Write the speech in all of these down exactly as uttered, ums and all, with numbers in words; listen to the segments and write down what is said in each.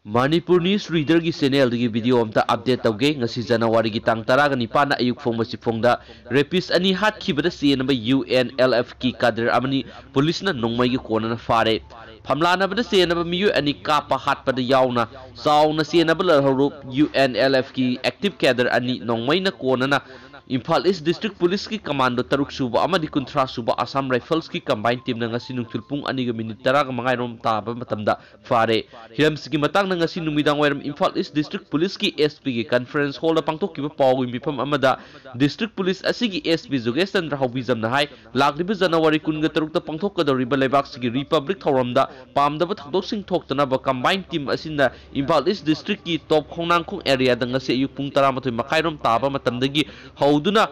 Manipur News Reader ꯒꯤ channel ꯗꯒꯤ video ꯑꯝꯇ update ꯇꯧꯒꯦ꯫ ꯉꯁꯤ January ꯒꯤ ꯇꯥꯡ ꯇꯔꯥꯒ ꯅꯤꯄꯥꯟꯗ ꯑꯌꯨꯛ ꯐꯣꯡꯕ ꯆꯤꯐꯣꯡꯗ rapist ꯑꯅꯤ ꯍꯥꯠꯈꯤꯕꯗ ꯆꯦꯟꯅꯕ U N L F ꯀꯤ cadre ꯑꯃꯅꯤ ꯄꯨꯂꯤꯁꯅ ꯅꯣꯡꯃꯩꯒꯤ ꯀꯣꯟꯅꯅ ꯐꯥꯔꯦ꯫ ꯐꯝꯂꯥꯟꯅꯕꯗ ꯆꯦꯟꯅꯕ ꯃꯤꯑꯣꯏ ꯑꯅꯤ ꯀꯥꯞꯄ ꯍꯥꯠꯄꯗ ꯌꯥꯎꯅ ꯆꯥꯎꯅ ꯆꯦꯟꯅꯕ ꯂꯥꯜꯍꯧꯂꯨꯞ U N L F ꯀꯤ active cadre ꯑꯅꯤ ꯅꯣꯡꯃꯩꯅ ꯀꯣꯟꯅꯅ ꯏꯝꯐꯥꯜ East District Police ꯀꯤ commando ꯇꯔꯨꯛ ꯁꯨꯕ ꯑꯃꯗꯤ ꯀꯨꯟꯊ꯭ꯔꯥ ꯁꯨꯕ Assam Rifles ꯀꯤ combine team ꯅ ꯉꯁꯤ ꯅꯨꯡꯊꯤꯜ ꯄꯨꯡ ꯑꯅꯤꯒ minute ꯇꯔꯥꯒ ꯃꯉꯥ ꯔꯣꯝ ꯇꯥꯕ ꯃꯇꯝꯗ ꯐꯥꯔꯦ꯫ ꯍꯤꯔꯝꯁꯤꯒꯤ ꯃꯇꯥꯡꯗ ꯉꯁꯤ ꯅꯨꯃꯤꯗꯥꯡ ꯋꯥꯏꯔꯝ ꯏꯝꯐꯥꯜ East District Police ꯀꯤ S P ꯒꯤ conference hall ꯗ ꯄꯥꯡꯊꯣꯛꯈꯤꯕ ꯄꯥꯎꯒꯤ ꯃꯤꯐꯝ ꯑꯃꯗ district police ꯑꯁꯤꯒꯤ S P ꯖꯣꯒꯦꯁ ꯆꯟꯗ꯭ꯔ ꯍꯥꯎꯕꯤꯖꯝꯅ ꯍꯥꯏ, ꯂꯥꯛꯂꯤꯕ January ꯀꯨꯟꯒ ꯇꯔꯨꯛꯇ ꯄꯥꯡꯊꯣꯛꯀꯗꯧꯔꯤꯕ ꯂꯩꯕꯥꯛꯁꯤꯒꯤ Republic ꯊꯧꯔꯝꯗ ꯄꯥꯝꯗꯕ ꯊꯧꯗꯣꯛꯁꯤꯡ ꯊꯣꯛꯇꯅꯕ combine team ꯑꯁꯤꯅ ꯏꯝꯐꯥꯜ East District ꯀꯤ ꯇꯣꯞ ꯈꯣꯡꯅꯥꯡꯈꯣꯡ area ꯗ ꯉꯁꯤ ꯑꯌꯨꯛ ꯄꯨꯡ ꯇꯔꯥꯃꯥꯊꯣꯏ ꯃꯈꯥꯏ ꯔꯣꯝ ꯇꯥꯕ ꯃꯇꯝꯗꯒꯤ ꯍꯧꯗꯨꯅ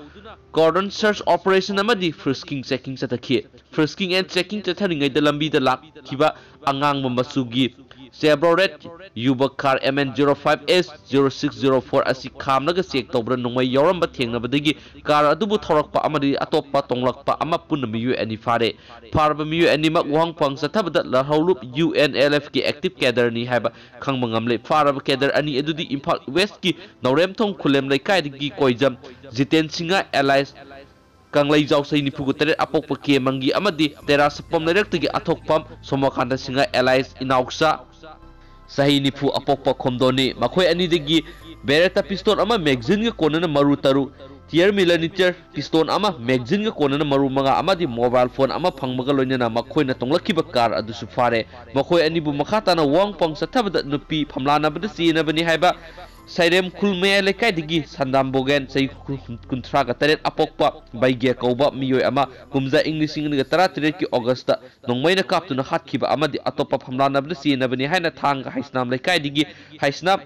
cordon search operation ꯑꯃꯗꯤ frisking checking ꯆꯠꯊꯈꯤ꯫ Frisking and checking ꯆꯠꯊꯔꯤꯉꯩꯗ ꯂꯝꯕꯤꯗ ꯂꯥꯛꯈꯤꯕ ꯑꯉꯥꯡꯕ ꯃꯆꯨꯒꯤ Chevrolet Yuba car M N zero five S zero six zero four ꯑꯁꯤ ꯈꯥꯝꯂꯒ check ꯇꯧꯕꯗ ꯅꯣꯡꯃꯩ ꯌꯥꯎꯔꯝꯕ ꯊꯦꯡꯅꯕꯗꯒꯤ car ꯑꯗꯨꯕꯨ ꯊꯧꯔꯛꯄ ꯑꯃꯗꯤ ꯑꯇꯣꯞꯄ ꯇꯣꯡꯂꯛꯄ ꯑꯃ ꯄꯨꯟꯅ ꯃꯤꯑꯣꯏ ꯑꯅꯤ ꯐꯥꯔꯦ꯫ ꯐꯥꯔꯕ ꯃꯤꯑꯣꯏ ꯑꯅꯤꯃꯛ ꯋꯥꯍꯪ ꯄꯥꯎꯍꯪ ꯆꯠꯊꯕꯗ ꯂꯥꯜꯍꯧꯂꯨꯞ U N L F ꯀꯤ active cadre ꯅꯤ ꯍꯥꯏꯕ ꯈꯪꯕ ꯉꯝꯂꯦ꯫ ꯐꯥꯔꯕ cadre ꯑꯅꯤ ꯑꯗꯨꯗꯤ ꯏꯝꯐꯥꯜ West ꯀꯤ ꯅꯧꯔꯦꯝꯊꯣꯡ ꯈꯨꯂꯦꯝ ꯂꯩꯀꯥꯏꯗꯒꯤ ꯀꯣꯏꯖꯝ ꯖꯤꯇꯦꯟ ꯁꯤꯡꯍ alias ꯀꯪꯂꯩꯖꯥꯎ ꯆꯍꯤ ꯅꯤꯐꯨꯒ ꯇꯔꯦꯠ ꯑꯄꯣꯛꯄ ꯀꯦ ꯃꯪꯒꯤ ꯑꯃꯗꯤ ꯇꯦꯔꯥ ꯁꯄꯝ ꯂꯩꯔꯛꯇꯒꯤ ꯑꯊꯣꯛꯄꯝ ꯁꯣꯃꯣꯀꯥꯟꯇ ꯁꯤꯡꯍ alias ꯏꯅꯥꯎꯆꯥ ꯆꯍꯤ ꯅꯤꯐꯨ ꯑꯄꯣꯛꯄ ꯈꯣꯝꯗꯣꯟꯅꯤ꯫ ꯃꯈꯣꯏ ꯑꯅꯤꯗꯒꯤ Beretta pistol ꯑꯃ magazine ꯒ ꯀꯣꯟꯅꯅ ꯃꯔꯨ ꯇꯔꯨꯛ, Tear Milliliter pistol ꯑꯃ magazine ꯒ ꯀꯣꯟꯅꯅ ꯃꯔꯨ ꯃꯉꯥ ꯑꯃꯗꯤ mobile phone ꯑꯃ ꯐꯪꯕꯒ ꯂꯣꯏꯅꯅ ꯃꯈꯣꯏꯅ ꯇꯣꯡꯂꯛꯈꯤꯕ car ꯑꯗꯨꯁꯨ ꯐꯥꯔꯦ꯫ ꯃꯈꯣꯏ ꯑꯅꯤꯕꯨ ꯃꯈꯥ ꯇꯥꯅ ꯋꯥꯍꯪ ꯄꯥꯎꯍꯪ ꯆꯠꯊꯕꯗ ꯅꯨꯄꯤ ꯐꯝꯂꯥꯟꯅꯕꯗ ꯆꯦꯟꯅꯕꯅꯤ ꯍꯥꯏꯕ ꯁꯩꯔꯦꯝ ꯈꯨꯜ ꯃꯌꯥꯏ ꯂꯩꯀꯥꯏꯗꯒꯤ ꯁꯟꯗꯥꯝ ꯕꯣꯒꯦꯟ ꯆꯍꯤ ꯀꯨꯟꯊ꯭ꯔꯥꯒ ꯇꯔꯦꯠ ꯑꯄꯣꯛꯄ ꯕꯩꯒ꯭ꯌ ꯀꯧꯕ ꯃꯤꯑꯣꯏ ꯑꯃ ꯀꯨꯝꯖꯥ ꯏꯪ ꯂꯤꯁꯤꯡ ꯑꯅꯤꯒ ꯇꯔꯥꯇꯔꯦꯠꯀꯤ August ꯇ ꯅꯣꯡꯃꯩꯅ ꯀꯥꯞꯇꯨꯅ ꯍꯥꯠꯈꯤꯕ ꯑꯃꯗꯤ ꯑꯇꯣꯞꯄ ꯐꯝꯂꯥꯟꯅꯕꯗ ꯆꯦꯟꯅꯕꯅꯤ ꯍꯥꯏꯅ ꯊꯥꯡꯒ ꯍꯩꯁꯅꯥꯝ ꯂꯩꯀꯥꯏꯗꯒꯤ ꯍꯩꯁꯅꯥꯝ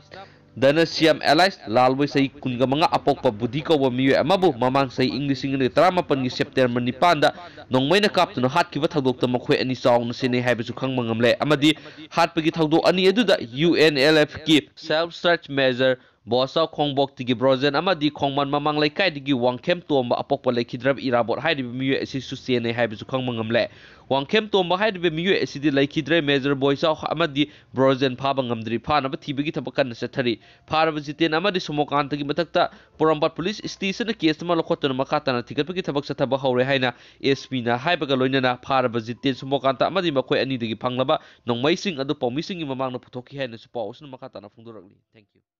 ꯙꯅꯁ꯭ꯌꯥꯝ alias ꯂꯥꯜꯕꯣꯏ ꯆꯍꯤ ꯀꯨꯟꯒ ꯃꯉꯥ ꯑꯄꯣꯛꯄ ꯕꯨꯙꯤ ꯀꯧꯕ ꯃꯤꯑꯣꯏ ꯑꯃꯕꯨ ꯃꯃꯥꯡ ꯆꯍꯤ ꯏꯪ ꯂꯤꯁꯤꯡ ꯑꯅꯤꯒ ꯇꯔꯥꯃꯥꯄꯟꯒꯤ September ꯅꯤꯄꯥꯟꯗ ꯅꯣꯡꯃꯩꯅ ꯀꯥꯞꯇꯨꯅ ꯍꯥꯠꯈꯤꯕ ꯊꯧꯗꯣꯛꯇ ꯃꯈꯣꯏ ꯑꯅꯤ ꯆꯥꯎꯅ ꯆꯦꯟꯅꯩ ꯍꯥꯏꯕꯁꯨ ꯈꯪꯕ ꯉꯝꯂꯦ꯫ ꯑꯃꯗꯤ ꯍꯥꯠꯄꯒꯤ ꯊꯧꯗꯣꯛ ꯑꯅꯤ ꯑꯗꯨꯗ U N L F ꯀꯤ Self Search Major ꯕꯣꯁꯥ ꯈꯣꯡꯕꯣꯛꯇꯒꯤ ꯕ꯭ꯔꯣꯖꯦꯟ ꯑꯃꯗꯤ ꯈꯣꯡꯃꯟ ꯃꯃꯥꯡ ꯂꯩꯀꯥꯏꯗꯒꯤ ꯋꯥꯡꯈꯦꯝ ꯇꯣꯝꯕ ꯑꯄꯣꯛꯄ ꯂꯩꯈꯤꯗ꯭ꯔꯕ ꯏꯔꯥꯕꯣꯠ ꯍꯥꯏꯔꯤꯕ ꯃꯤꯑꯣꯏ ꯑꯁꯤꯁꯨ ꯆꯦꯟꯅꯩ ꯍꯥꯏꯕꯁꯨ ꯈꯪꯕ ꯉꯝꯂꯦ꯫ ꯋꯥꯡꯈꯦꯝ ꯇꯣꯝꯕ ꯍꯥꯏꯔꯤꯕ ꯃꯤꯑꯣꯏ ꯑꯁꯤꯗꯤ ꯂꯩꯈꯤꯗ꯭ꯔꯦ꯫ ꯃꯦꯖꯔ ꯕꯣꯏꯆꯥꯎ ꯑꯃꯗꯤ ꯕ꯭ꯔꯣꯖꯦꯟ ꯐꯥꯕ ꯉꯝꯗ꯭ꯔꯤ꯫ ꯐꯥꯅꯕ ꯊꯤꯕꯒꯤ ꯊꯕꯛ ꯀꯟꯅ ꯆꯠꯊꯔꯤ꯫ ꯐꯥꯔꯕ ꯖꯤꯇꯦꯟ ꯑꯃꯗꯤ ꯁꯣꯃꯣꯀꯥꯟꯇꯒꯤ ꯃꯊꯛꯇ ꯄꯣꯔꯣꯝꯄꯥꯠ ꯄꯨꯂꯤꯁ ꯁ꯭ꯇꯦꯁꯟꯅ ꯀꯦꯁ ꯑꯃ ꯂꯧꯈꯠꯇꯨꯅ ꯃꯈꯥ ꯇꯥꯅ ꯊꯤꯒꯠꯄꯒꯤ ꯊꯕꯛ ꯆꯠꯊꯕ ꯍꯧꯔꯦ ꯍꯥꯏꯅ ꯑꯦꯁ ꯄꯤꯅ ꯍꯥꯏꯕꯒ ꯂꯣꯏꯅꯅ ꯐꯥꯔꯕ ꯖꯤꯇꯦꯟ ꯁꯣꯃꯣꯀꯥꯟꯇ ꯑꯃꯗꯤ ꯃꯈꯣꯏ ꯑꯅꯤꯗꯒꯤ ꯐꯪꯂꯕ ꯅꯣꯡꯃꯩꯁꯤꯡ ꯑꯗꯨ ꯄꯥꯎꯃꯤꯁꯤꯡꯒꯤ ꯃꯃꯥꯡꯗ ꯄꯨꯊꯣꯛꯈꯤ ꯍꯥꯏꯅꯁꯨ ꯄꯥꯎ ꯑꯁꯤꯅ ꯃꯈꯥ ꯇꯥꯅ ꯐꯣꯡꯗꯣꯔꯛꯂꯤ꯫ Thank you꯫